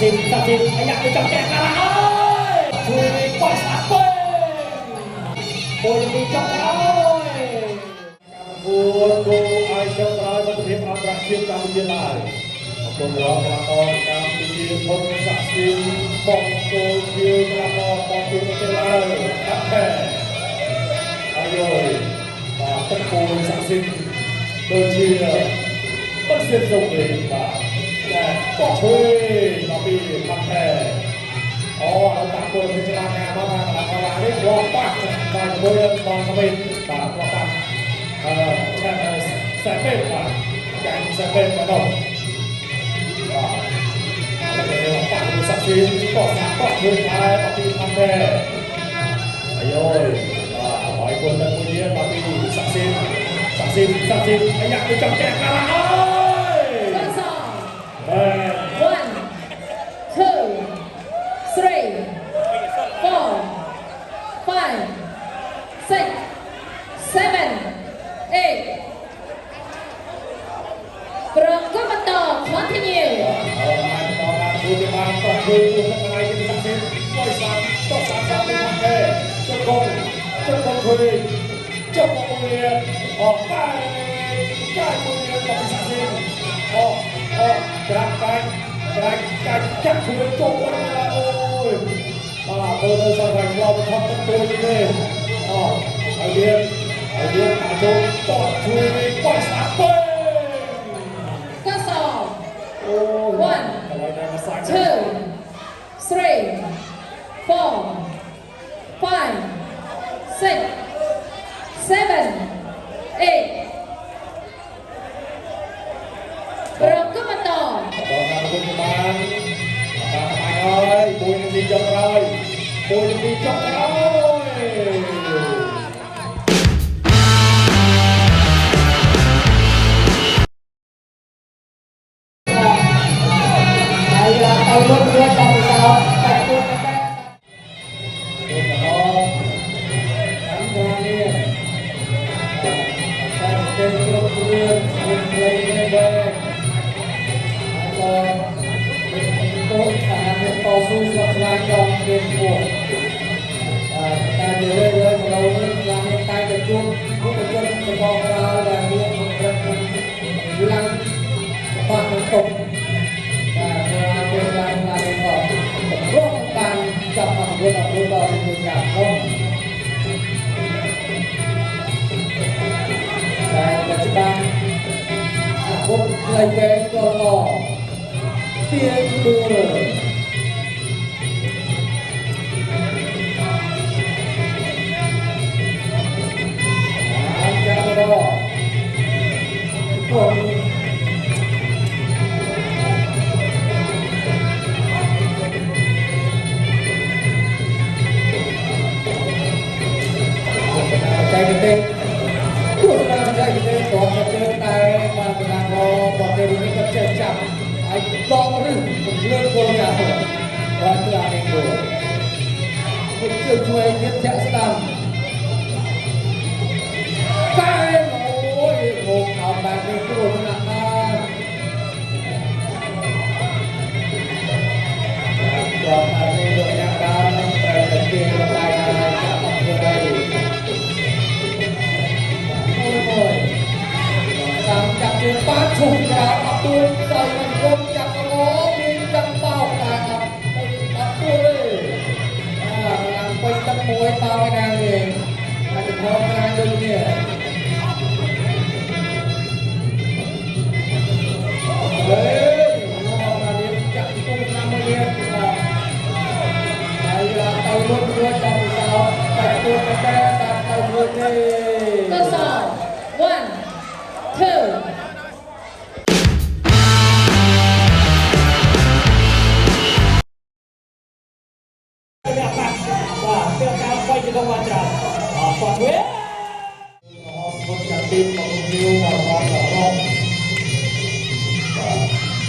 សិទ្ធសាសិទ្ធអាយ៉ាទៅចំកែកាឡាអើយជួយបោះស្អាតពេញមួយនាទីចុងក្រោយ គួរគូឲ្យចុងក្រោយមិត្តភាពអន្តរជាតិកម្ពុជាឡើយអរគុណរងកីឡាករកម្ពុជាធុនស័ក្តិសិទ្ធបងគោជាកីឡាករបងជួនប្រទេសឡាវអត់តែអាយយបាទទឹកគួរស័ក្តិសិទ្ធដូចជាមិនសៀមសុំទេបាទតែបោះជួយមកពីផាត់តែអូឥឡូវតាមគួរពិចារណាមកថាកីឡាករឡាវនេះលាស់ប៉ះបាទជាមួយនឹងបងក្មេងបាទលាស់ប៉ះ អឺឆែសែពេបាទចាញ់សែពេបាទដល់បាទឥឡូវប៉ះមួយសាក់ស៊ីបោះសាបោះជួយដែរមកពីផាត់តែអាយយបាទហើយគុណតែមួយទៀតមកពីសាក់ស៊ីសាក់ស៊ីសាក់ស៊ីអាយ៉ាទៅចំកែកាឡាអើយ បាទ One, two, three, four, five, six, seven, eight. ប្រគំបន្ត continue. អរបានបន្តបានជួយទៅបានក៏ជួយជួយទឹកថ្ងៃទីសាក់ស៊ីបោះសាបោះសាសាពីផាត់តែជង្គង់ជង្គង់ជួយជង្គង់មួយអកកាយកាយមួយមកពីសាក់ស៊ីអូអូក្រាក់កាយក្រាក់កាយចាក់ជួយចូលអូយបាទមើលទៅសង្ខេបឆ្លងថត់ទឹកទួយទេអូហើយទៀតហើយទៀតអាចចូលតជួយបោះសាពេញ កស អូ One, កន្លែងណាមកសាច់ two, three, four, five, six, seven, eight. ប្រគំបន្ត បន្តមកវិញបានតាមបានហើយមួយនាទីចុងក្រោយមួយនាទីចុងក្រោយ ហើយទៅមុខរួចដល់សោតែគួរតែ ទៅដល់ តាមនេះតែទៅគ្រប់គ្រឿងមានផ្លេនេះដែរហើយក៏កូនតាមមានតស៊ូស្លាប់ស្លាញ់ដល់មានពួកតែនិយាយរឿយៗមកដល់នេះខ្លាំងតែទៅជួបមុខជនសបកក្រោយដែលមានកម្រិតឡើងបាក់នឹងតុកតែធ្វើឲ្យពេលឡើងឡើងក៏តម្រង់បានចាប់អនុវត្តអនុវត្តដល់មួយការមុនតែបច្ចុប្បន្នអាវុធផ្លៃវែងក៏ល្អទាញដួល អាចចាំដល់គុំបច្ចេកទេសទស្សនាបច្ចេកទេសតបជើងតែបានកណ្ដាលបរទេសនេះក៏ចេះចាប់ហើយដករឹសពន្លឺគោលការណ៍បាទគឺអានេះគោលគុំជើងជួយទៀតធាក់ស្ដាំ តែអូយហូបអោបែបនេះគ្រោះថ្នាក់ណាស់ជាប់តែនេះលោកអ្នកដើមនឹងត្រូវតែទាញខ្លួនឯងហើយចាប់អត់ធ្វើអីអូយអូយតាមចាប់ជើងបាតឈុះក្រៅអត់ទួយសើមិនគុំចាប់កងមានចាំបោកតែអត់អត់ទួយទេអាឡើងពេញទឹកមួយបោឯណានេះអាចផងខ្លាញ់ដូចគ្នា ហេមកដល់នេះចាក់គុំណាមួយទៀតហើយទៅមុខរួចដល់សោតែទួតែតែទៅរួចទេ កស one, two. មានឱកាសបាទពេលឱកាសបាញ់ទៅកងបានច្រើនអត់គាត់វិញ អរគុណចាទីមកគៀវមករងរងបាទ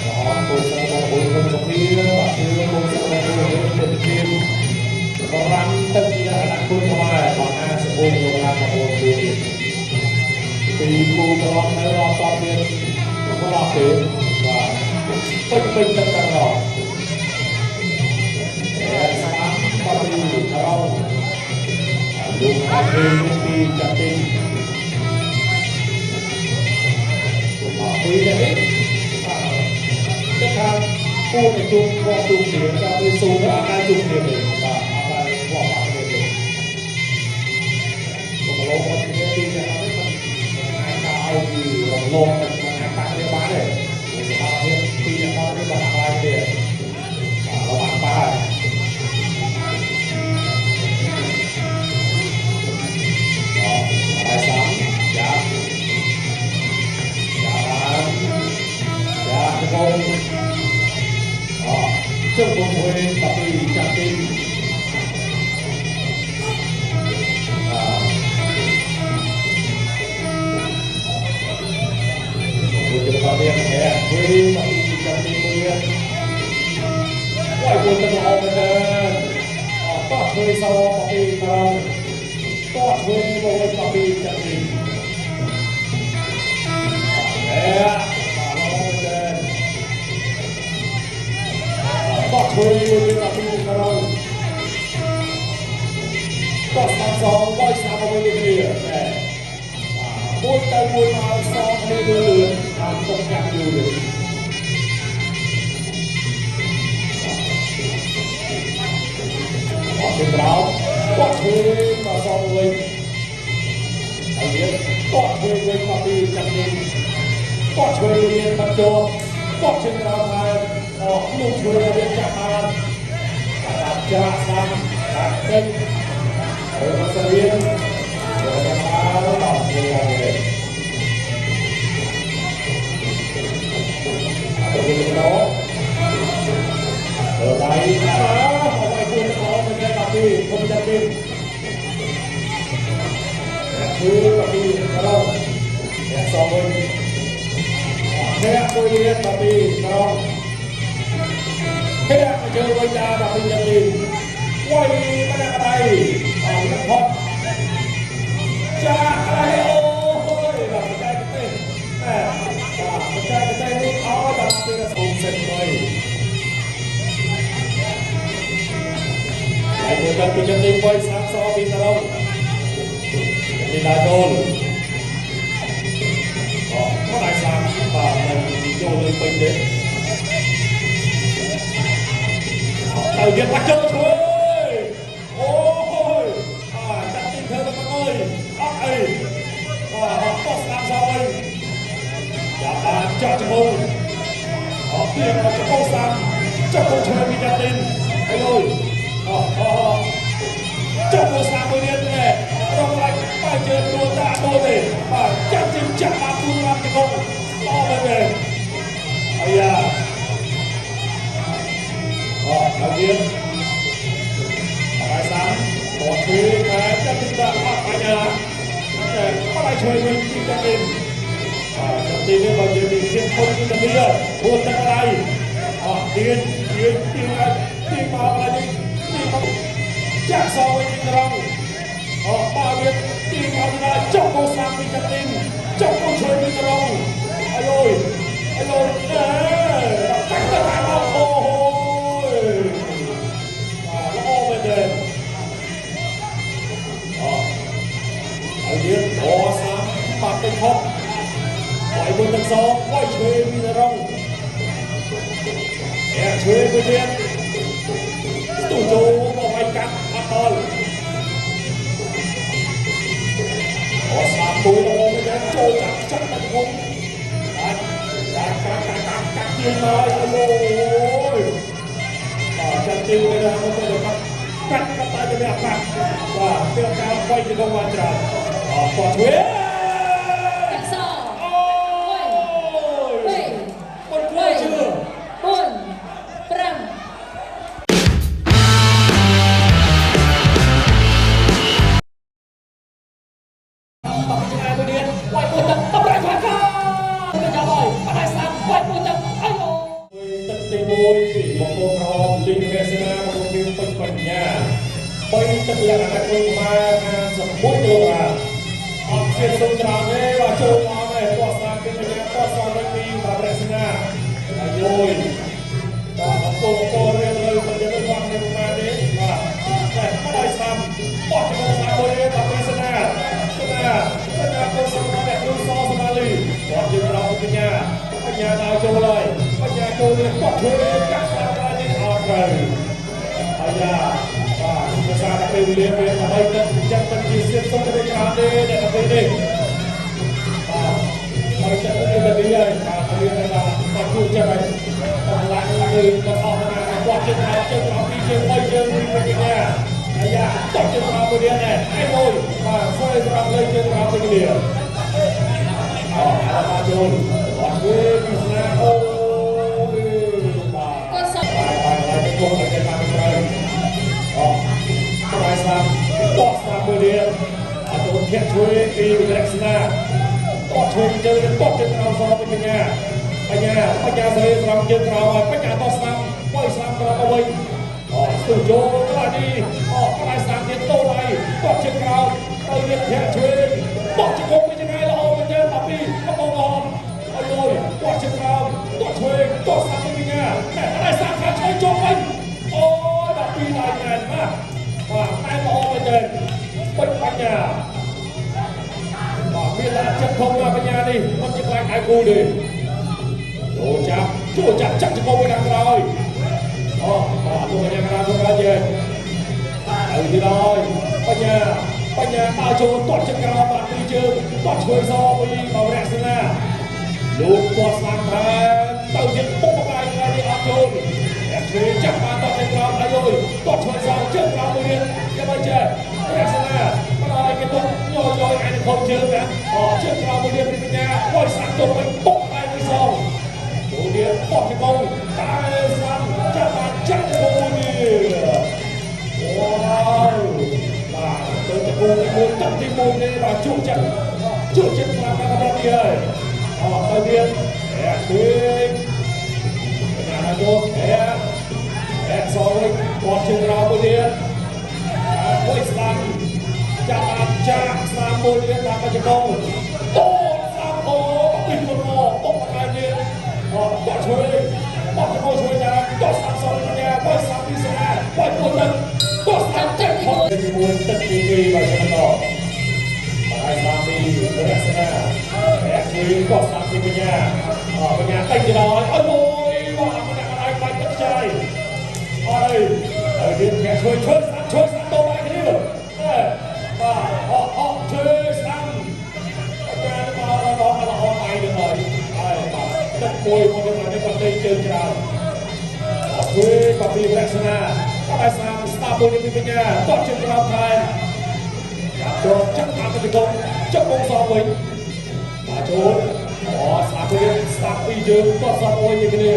អរគុណសម្រាប់បុណ្យគុណសុភាបាទគឺគុណសម្រាប់បុណ្យគុណជាបរាំទឹកជាអនាគតខ្មែរបងអាសបុលោកឡាបងប្អូនគូទៀតពីគូត្រឡប់នៅអត់តមានត្រឡប់ទេបាទពេញពេញទឹកតែម្ដង ពីចាត់ទីពីនេះបាទតែថាពូទៅជុំវត្តជុំគ្នាដល់ពេលស៊ូអត់ការជុំគ្នាទេបាទអត់ការវត្តបាក់គ្នាទេក៏លោកអត់គ្នាពីនេះអត់ទេមិនអាចថាឲ្យរំលងមិនអាចបាក់គ្នាបានទេសម្រាប់ភាពពីអ្នកមកនេះបាក់ខ្លាយគ្នាបាទเราបាក់បាក់ហើយសាំយ៉ាយ៉ាបានយ៉ាទៅកូនអជុំពុំវិញបាពីចាក់ទីអឺទៅបាពីហែវិញបាពីចាក់ទីមួយវាយពុំទៅអត់មែនអតោះធ្វើសោបាពីត្រង់តោះធ្វើមកវិញបាពីចាក់ទីហែបាទឡងមែនតោះធ្វើវិញបាពីត្រង់តោះស្ដាប់សងវាយស្ដាប់មកវិញគ្នាតែមួយទៅមួយមកសងគ្នាលឿនតាមទុកចាំយូរទេអត់ទេក្រោមតោះធ្វើមកសងវិញហើយទៀតតោះធ្វើវិញមកពីចាំនេះតោះធ្វើវិញបាត់ជាប់តោះជើងក្រោមហើយអស់លោកជួយវិញចាប់បានតាមចាក់ស្ដាំតាមតិចហើយមកសរៀនទៅតាមតោះធ្វើយ៉ាងនេះទៅវិញទៅទៅដៃអើមកឲ្យគួរទៅអមទៅបាពីគុំចាត់ទីគឺបាពីក្រោមអ្នកសងវិញអ្នកមួយទៀតបាពីក្រោមអ្នកមកជើវិញតាបាពីចាត់ទីវាយមកដាក់ដៃអត់លផុតចាអីអូយបាទបច្ចេកទេសតែបាទបច្ចេកទេសនេះអត់ដល់ពេលសូមសិនមួយហើយមួយកាត់ពីចិត្តទី3ស្អាតសពីក្រោមនេះដល់ចូលអត់ដល់ស្អាតបាទមិនចូលលើពេញទេទៅទៀតបាច់ចូលជួយអូយអាចាត់ទីធ្វើទៅមកអើយអត់អីបាទអត់តស្ដាប់សោយយ៉ាបានចោចជង្គង់អត់ទៀតអត់ជង្គង់ស្ដាប់ចុះកូនជួយពីចាត់ទីអីអើយអូអូចុះកូនស្ដាប់មួយទៀតនេះរងឡើងបាយជើងទួតាទួទេបាទចាត់ទីចាក់បានទួតាមជង្គង់ល្អមែនទេអាយ៉ាអត់ហើយទៀតហើយសាតោះជួយតែចាត់ទីដាក់អត់បញ្ញាតែអត់ឲ្យជួយវិញពីចាត់ទីបាទចាត់ទីនេះបើនិយាយពីភាពធន់គឺនេះព្រោះទឹកដៃអត់ទៀតទៀតទៀតទីមកឡើយនេះទីមកចាក់សវិញពីត្រង់អត់បើវាទីមកដល់ចុះកូសាពីចាត់ទីចុះកូជួយពីត្រង់អាយយអាយយអេកាច់ទៅមកអូយបាទល្អមែនទេអត់ហើយទៀតអសាបាត់ទៅខុសវាយមួយទឹកសវាយឆ្វេងពីត្រង់អ្នកឆ្វេងមួយទៀតស្ទុះចូលមកវាយកាត់អត់ដល់អសាទូល្អមែនទេចូលចាប់ចាប់ទៅខុសដាច់ដាច់កាត់កាត់កាត់កាត់ទៀតមកអូយបាទចាំទីទៅដល់ទៅកាត់កាត់កាត់តែវាកាត់បាទពេលការវាយទៅបានច្រើនអត់តឆ្វេងទឹកសអូយមិនគួរជឿ 4 5បាក់ឆ្ងាយមួយទៀតវាយមួយទឹកតម្រាច់ខាងក្រោមទៅចាប់ហើយបាត់ហើយស្ដាំវាយមួយទឹកអាយ ទឹកទី1បង្គោលក្រហមលីងវេសនាបង្គោលពីពេញបញ្ញា3ទឹកលក្ខណៈខ្លួនខ្មែរ51គីឡូក្រាមអត់ជាសុំច្រើនទេបាទចូលមកហើយពណ៌ស្នាមពីបញ្ញាពណ៌សវិញពីបារសនាអាយយបាទបង្គោលបង្គោលរៀបលើមិនទៅគាត់នៅប្រមាណទេបាទតែបាត់ហើយស្ដាំបោះចូលស្ដាំមួយទេបាទពី ដល់ចូលហើយបញ្ញាចូលនេះគាត់ជួយកាត់ស្លាប់ហើយនេះអត់ត្រូវអាយ៉ាបាទភាសាតែពេលវេលាមានដើម្បីទឹកចិត្តមិនជាសៀបសុំទៅច្រើនទេអ្នកទៅនេះបាទហើយចិត្តទៅនេះហើយបាទមានតែបាទជួយចិត្តហើយកម្លាំងគឺមិនអស់ណាគាត់ជើងក្រោមជើងក្រោមពីរជើងបីជើងពីបញ្ញាអាយ៉ាតជើងក្រោមមួយទៀតណែឯមួយបាទស្អីក្រោមលើជើងក្រោមទៅគ្នាអរបាទចូលអត់ជួយពីស្នាអូបាទ កស បាទបាទហើយទៅចូលទៅតាមក្រោយអូក្រោយស្នាមតស្នាមមួយទៀតអត់ចូលធាក់ជួយពីវិរៈស្នាតជួយជើងតជើងក្រោមសពីបញ្ញាបញ្ញាបញ្ញាសេរីស្រង់ជើងក្រោមហើយបញ្ញាតស្នាមបយស្នាមក្រោមមកវិញអូស្ទុះចូលក្លានេះអូក្លាស្នាមទៀតតូដៃតជើងក្រោមទៅទៀតធាក់ជួយតជង្គង់ពីចង្ងាយល្អមែនទែនបាពីកំងអមអើយតជើងក្រោមតជួយតស្នាមពីបញ្ញាតែក្លាស្នាមខាងឆ្វេងចូលវិញអូយបាពីដៃណែនណាស់បាទតែល្អមែនទែនពេញបញ្ញាបាទមានលក្ខចិត្តធំណាស់បញ្ញានេះមិនជាខ្លាចដៃគូទេចូលចាប់ចូលចាប់ចាក់ជង្គង់ទៅខាងក្រោយអូបាទលោកបញ្ញាក្រៅទៅក្រោយទៀតហើយទីដល់បញ្ញាបញ្ញាដើរចូលទាត់ជើងក្រោមបាទពីរជើងទាត់ឆ្វេងសវិញបវរៈសេនាលោកទាត់ស្នាមថែទៅទៀតពុកបកាយថ្ងៃនេះអត់ចូលតែឆ្វេងចាប់បានទាត់ជើងក្រោមហើយយទាត់ឆ្វេងសជើងក្រោមមួយទៀតយ៉ាងម៉េចចេះរៈសេនាបណ្ដោយគេទុកញយយឯនឹងខំជើងណាអជើងក្រោមមួយទៀតពីបញ្ញាវ៉យស្នាមទុកវិញពុកដៃមួយសងចូលទៀតទាត់ជង្គង់តែស្នាមចាប់បានចាក់ជង្គង់មួយទៀតវ៉ាវបាទទៅជង្គង់ទី1ទឹកទី1នេះបាទជក់ចិត្តជក់ចិត្តខ្លាំងណាស់ដល់នេះហើយអទៅទៀតែឆ្វេងបញ្ញាដល់ចូលែែសងវិញទាត់ជើងក្រោមមួយទៀតមួយស្ដាំចាប់បានចាក់ស្នាមមួយទៀតតាមជង្គង់តស្នាមអូពីមុនមកបុកកន្លែងនេះអតឆ្វេងបោះជង្គង់ឆ្វេងតាមតស្នាមសងបញ្ញាបោះស្នាមពីស្នាបោះពុតទឹកតស្នាមទឹកទី1ទឹកទី2បាទចំណតបាទស្នាមពីរចនាែឆ្វេងតស្នាមពីបញ្ញាបញ្ញាតិចទៅដល់អើយមួយបាទម្នាក់អត់ឲ្យបាច់ទឹកចៃអត់អីហើយទៀតគេជួយជួយស្នាមជួយស្នាមតបាយគ្នាបាទអអជួយស្នាមអាចារ្យមកដល់ល្អដៃទៅហើយហើយបាទទឹកមួយមកទៅនេះគាត់លេងជើងច្រើនអត់ជួយក៏ពីរចនាបាទស្នាមស្ដាប់មួយនេះពីបញ្ញាតជើងក្រោមថែចាប់ចូលចាប់តាមទៅកងចាប់កងសងវិញបាទចូលអូស្ដាប់មួយស្ដាប់ពីជើងតសងមួយនេះគ្នា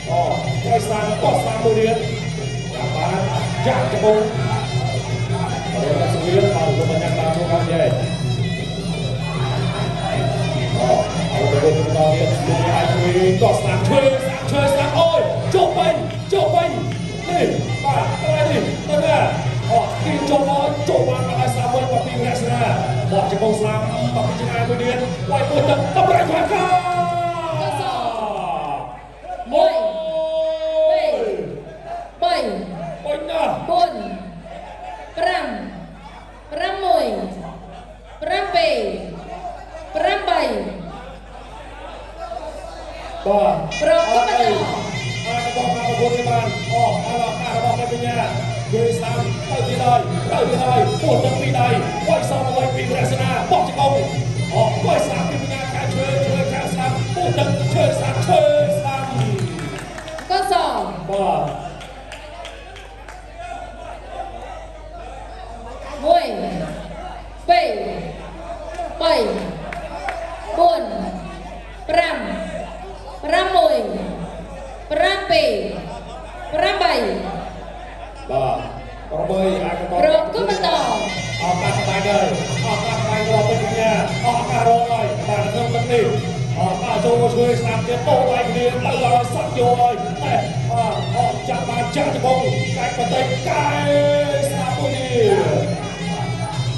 អូក្រោយស្នាមតស្នាមមួយទៀតចាប់បានចាក់ជង្គង់បាទសុវិនបាទលោកបញ្ញាតាមចូលខាងនេះអូអរគុណដល់ទៀតលោកអាចជួយតស្នាមជួយស្នាមជួយស្នាមអូយចូលវិញចូលវិញនេះបាទកន្លែងនេះទៅណាអូគីចូលមកចូលបានមកឲ្យស្នាមវិញបាទពីរចនាបោះជង្គង់ស្នាមបាទពីចងាយមួយទៀតវាយមួយទឹកតម្រៃខ្លាំងកា កស1 2 3 បាញ់ណាស់ 4 5 6 7 8 បាទ ប្រកបបន្ត អាចបន្តការប្រកួតនេះបានអូហើយឱកាសរបស់បញ្ញាជួយស្នាមទៅទៀតហើយទៅទៀតហើយពោះទឹកពីដៃវាយសងមកវិញពីរចនាបោះជង្គង់អូវាយស្នាមពីបញ្ញាខាងឆ្វេងឆ្វេងខាងស្នាមពោះទឹកជួយស្នាមជួយស្នាមក ស បាទ 1 2 3 4 5 6 7 8 បាទ8អាចបន្ត ប្រកបបន្ត ឱកាសស្បែកហើយឱកាសស្បែករបស់បញ្ញាឱកាសរងហើយបាទក្នុងទឹកនេះឱកាសចូលមកជួយស្នាមទៀតតដៃគ្នាទៅដល់សក់យកហើយតែបាទអត់ចាំបានចាក់ជង្គង់កាច់បន្តិចកែស្នាមមួយនេះ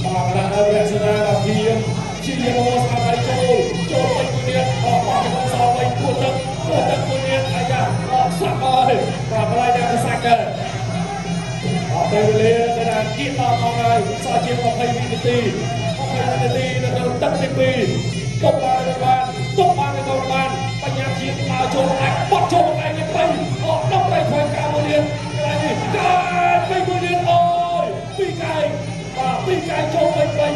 បាទកណ្ដាលរចនាបាទជាជាមកស្នាមហើយចូលចូលពេញមួយទៀតអបោះជង្គង់សវិញគួរទឹកគួរទឹកមួយទៀតអាយ៉ាអត់សាក់ហើយបាទកន្លែងណាក៏សាក់ដែរអត់ពេលវេលាគេថាគៀកដល់មកហើយសល់ជាង20វិនាទី20វិនាទីនៅក្នុងទឹកទី2ទុកបានឬបានទុកបានឬក៏បានបញ្ញាជា ចូលមកឯងទៅអដល់ប្រៃខ្វែងកាមួយទៀតកន្លែងនេះកែពេញមួយទៀតអូយពីរកែងបាទពីរកែងចូលពេញពេញ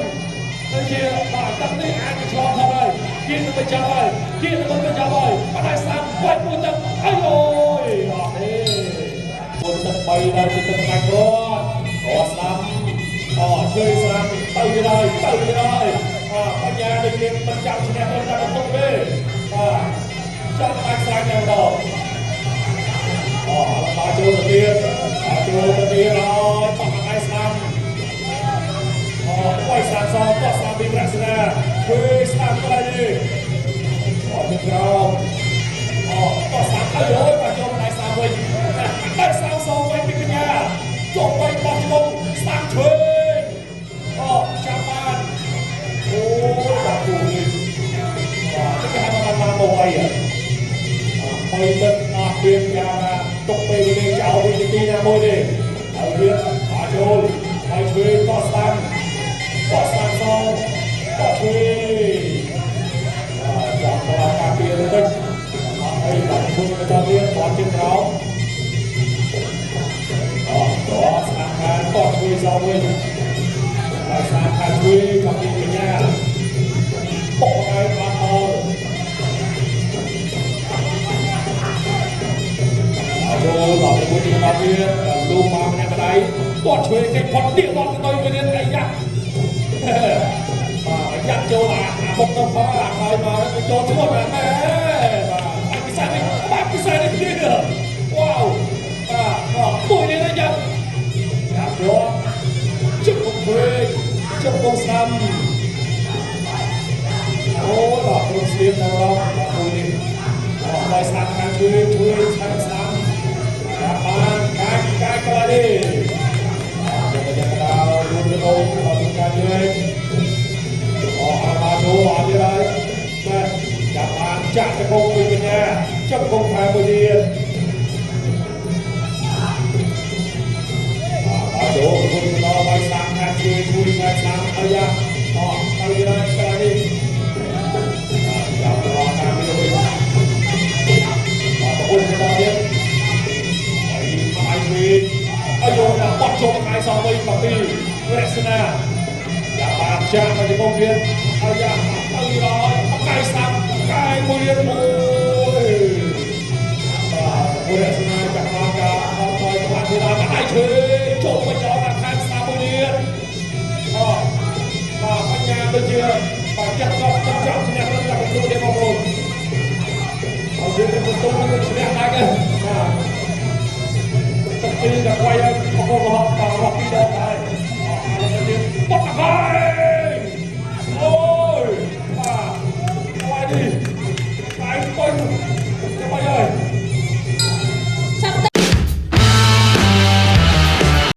ដូចជាបាទទឹកនេះអាចនឹងឆ្លងផុតហើយគៀននឹងបញ្ចប់ហើយគៀននឹងបញ្ចប់ហើយបដិស្ដាំបាច់មួយទឹកអាយអូយអត់ទេមុនទឹក3ដល់ជាទឹកផ្នែកគ្រាប់អស្ដាំអឆ្វេងស្ដាំទៅទៀតហើយទៅទៀតហើយបញ្ញាដូចជាមិនចាំឈ្នះត្រឹមតែបន្ទុកទេបាទចាំបាច់ស្រេចតែម្ដងអអឡចូលទៅទៀតចូលទៅទៀតហើយបោះកែស្ដាំអវាយស្ដាំសបោះស្ដាំពីប្រាក់សេនាធ្វើស្ដាំក្រោយនេះអត់ក្រោមអបោះស្ដាំអើយបោះចូលដៃស្ដាំវិញដៃស្ដាំសវិញពីកញ្ញាចុះបីបោះច្បងស្ដាំឆ្វេងអចាំបានអូបាទគូនេះបាទគេហៅថាបានមកអីហើយទឹកអត់មានយ៉ាងណាទុកពេលវេលាចោលវិនាទីណាមួយទេហើយទៀតបាទចូលហើយឆ្វេងបោះស្ដាំបោះស្ដាំសងបោះឆ្វេងបាទចាំដល់ការពារទៅវិញអត់អីបាទគូទៅដល់ទៀតបោះជើងក្រោមអបោះស្ដាំខាងបោះឆ្វេងសងវិញហើយស្ដាំខាងឆ្វេងក៏ពីកញ្ញាបុកឲ្យអត់ដល់ចូលដល់មួយទីដល់ទៀតលូមកម្នាក់ម្ដាយទាត់ឆ្វេងគេផុតទៀតដល់ទៅវិញទៀតអាយ៉ាបាទយ៉ាត់ចូលអាបុកទៅផងអាហើយមកទៅចូលឈ្មោះណាស់មែបាទពិសេសនេះបាទពិសេសនេះទៀតវ៉ាវបាទមួយនេះយ៉ាងយ៉ាចូលជឹកពុកឆ្វេងជឹកពុកស្ដាំអូដល់ក្រុមស្លៀកដល់ដល់មួយនេះដល់បាយស្ដាំខាងឆ្វេងឆ្វេងស្ដាំស្ដាំបានកាយកាយកន្លែងនេះយកទៅដល់លូនទៅដល់ទីការយើងអអរចូលអត់ទៀតហើយបាទចាប់បានចាក់ចង្គង់ពីកញ្ញាចង្គង់ថែមមួយទៀតអចូលគុណដល់បាយស្ដាំខាងជួយជួយខាងស្ដាំអាយ៉ាអទៅទៀតហើយកន្លែងនេះចាប់ដល់ការមានវិញបាទគុណដល់ទៀតអាយដល់បត់ចូលកាយសងវិញពីរចនាយ៉ាបានចាក់មកជង្គង់ទៀតអាយ៉ាទៅដល់កាយស្ដាំកាយមួយទៀតអូយបាទរចនាចាក់បានការអត់ថយខ្លាំងទៀតដល់ដៃឆ្វេងចូលមកចោលមកខាងស្ដាំមួយទៀតអបាទបញ្ញាដូចជាបាទចាក់កប់ចាំឈ្នះត្រឹមតែបន្ទូទេបងប្អូនហើយយើងទៅបន្ទូនឹងឈ្នះដែរគេបាទទឹកពីរដល់វាយឲ្យបងប្អូនរហដល់រស់ពីរដងដែរអរទៅទៀតបត់ទៅហើយអូយបាទវាយនេះ